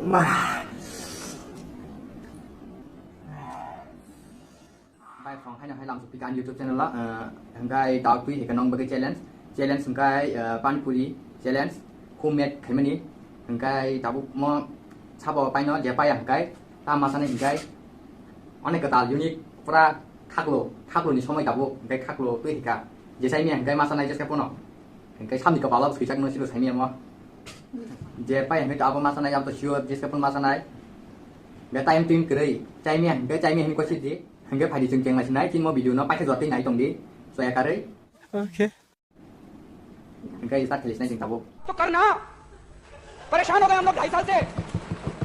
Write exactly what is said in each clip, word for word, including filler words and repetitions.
Bai phone haino hai lamsu pikan YouTube channel o, eh, hingkai daw twi hingkai nong bagwi challenge. Challenge hingkai, eh, pani puri challenge. Homemade khaimani. Hingkai tabuk mo sabo paino je paya hingkai. Ta masani hingkai. Onek kwtal unique pura khaklo, khaklo ni somoi tabuk hingkai khaklo twi hingka. Je sai miya hingkai masanai jeska pono. Hingkai samni kwpalo swijak no silo sai miya mo. Je paya hingkai abo masanai abo sure jeska pono masanai. Hingkai time twing kwrwi. Chai miya hingkai chai miya hingkai kosi di. Hingke phaidi chwng chengma sinai, chini mo video no paikhe jotoi nai tongdi, soya karwi. Okay. Hingke start khlai sinai chwng tabuk. तो करना। परेशान हो गए हम लोग ढाई साल से।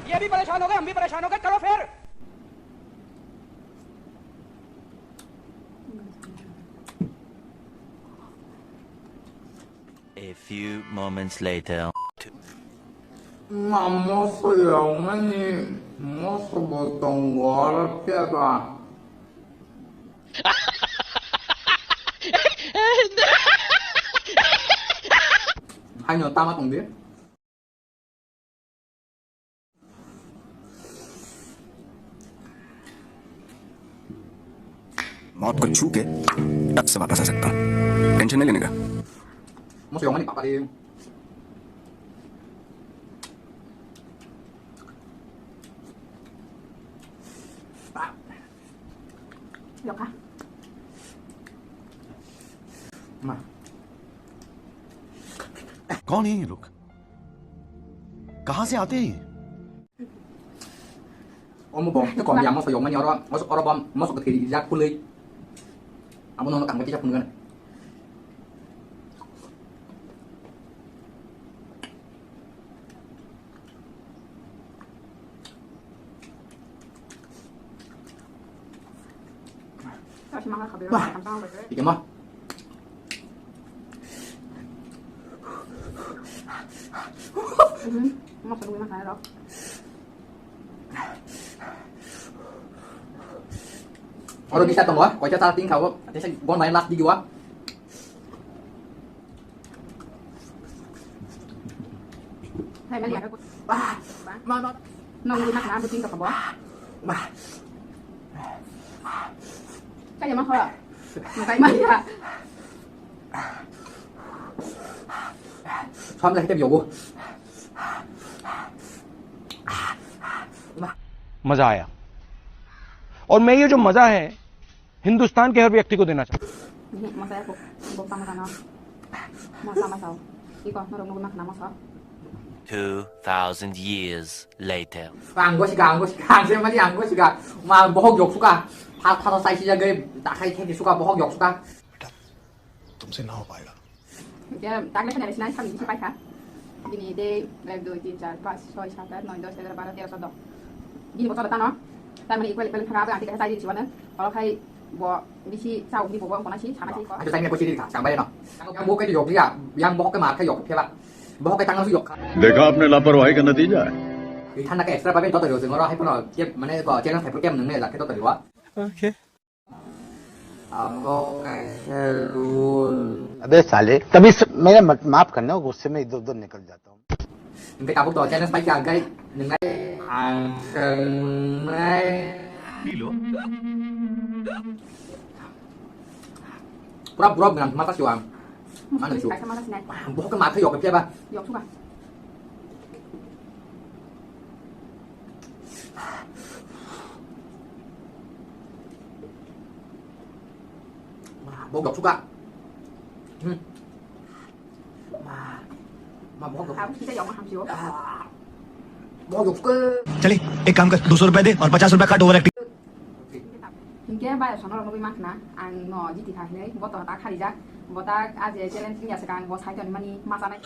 ये भी परेशान हो गए, हम भी परेशान हो गए, करो फिर। A few moments later. Ma moso yongmani moso bo tongo oro phiyaba. Haino tama tongdi. मौत को छू के टक से वापस आ सकता हूँ। टेंशन नहीं लेने का। Moso yongmani papa ri. Yokha. Ma. कौन है ये लोग? कहाँ से आते हैं ये? Omo bo, te kom ya moso yokmani oro, os-, oro bom, moso kwthwi rijak phulwi. Abo nono kangma kisa phunukgana. Bah, ikema. Mhm. Masa dulu makan ya, Dok. Oro bisa tongo, koita ta ting khawo. Tesa gon mai last video. Hai, mali ada. Bah, ma, ma. Nong di nak na buting ka kabo. Bah. Kaya mah ho. Makai mah ya. Sampai kita biogo. मजा आया। और मैं ये जो मजा है, हिंदुस्तान के हर व्यक्ति को देना चाहता हूँ। Ini masa ya, kok. Bok sama sana. Masa, masa. Iko, norok nugui makhna masa. Two thousand years later. Ang gosika, ang gosika, ang semani ang gosika. Ma bohok yok suka. Pha, pha, sai sija gai, dakhai kheki suka, bohok yok suka. बेटा, तुमसे ना हो पाएगा। Hingke tagle phai nai sinai samni bisi paikha. Bini de ek, dui, tin, char, panch, soi, sat, at, noi, dos, egaro, baro, tero, soddo. Bini bosor tano. Tar mani equal, equal thanga, abo ang tei kaisa chai di siwano. Oro khai bo bisi chao bini bobo ang konasi, sama si ko. Acha chai ni ko chiri kha, chang bai no. Yang bo ke yok ya, yang bo ke mar ke yok phela. Bo ke tangan su yok kha. देखा आपने लापरवाही का नतीजा है। Ri thanda ke extra pabe to to yo, ngoro hai pono ke mane ko channel hai pur ke nang ne la ke to to yo. Okay. Abo kaisa rule. अबे साले, तभी स-, मेरा मत-, माफ करना, गुस्से में इधर उधर निकल जाता हूँ। Hingke tabuk to challenge pai kha, hingke nwngnai ang kwngnai. Pura borok nang mata siwang. Mano siwang. Kaisa mata sinai. Bohok ma khe yok khe ba. Yok suka. Bok dok suka. Hmm. Ma, ma bok dok. Ham kita yang ham sio. Ah. Bok dok suka. चलिए, एक काम कर, दो सौ रुपए दे और पचास रुपए काट over acting. Hingke bai sono rok nugui mankha na, ang no jiti kha hinui, bo to ta kharijak, bo ta aje challenge wngya se kang, bo sai toni mani ma chanai.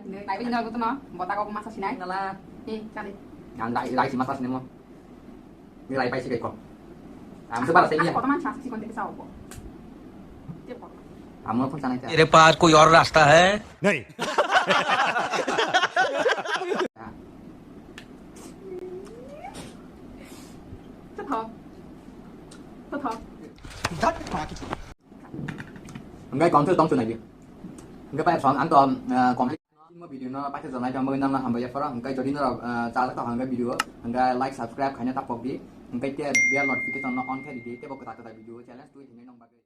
Hinui naibi hinui bo to no, bo ta kok masa sinai. Nala. Ni, chale. Ang dai, dai si masa sinai mo. Ni lai pai si kai ko. Ang se bara sai ni. Koto man sa si kon te sa bo. Te ko. Amo phone chanai ta. तेरे पास कोई और रास्ता है? नहीं। Hingke kong thoi tong sunai di. Hingke pai song ang to, eh, kong. Mo video no paithago nai tongmani nang hambai ya phoro, hingke jodi norok, ah, chajak tong hingke video, hingke like, subscribe khaina tapok di, hingke te bell notification no on khai di, tebo kwtal kwtal video challenge twi hinwi nong bagwi.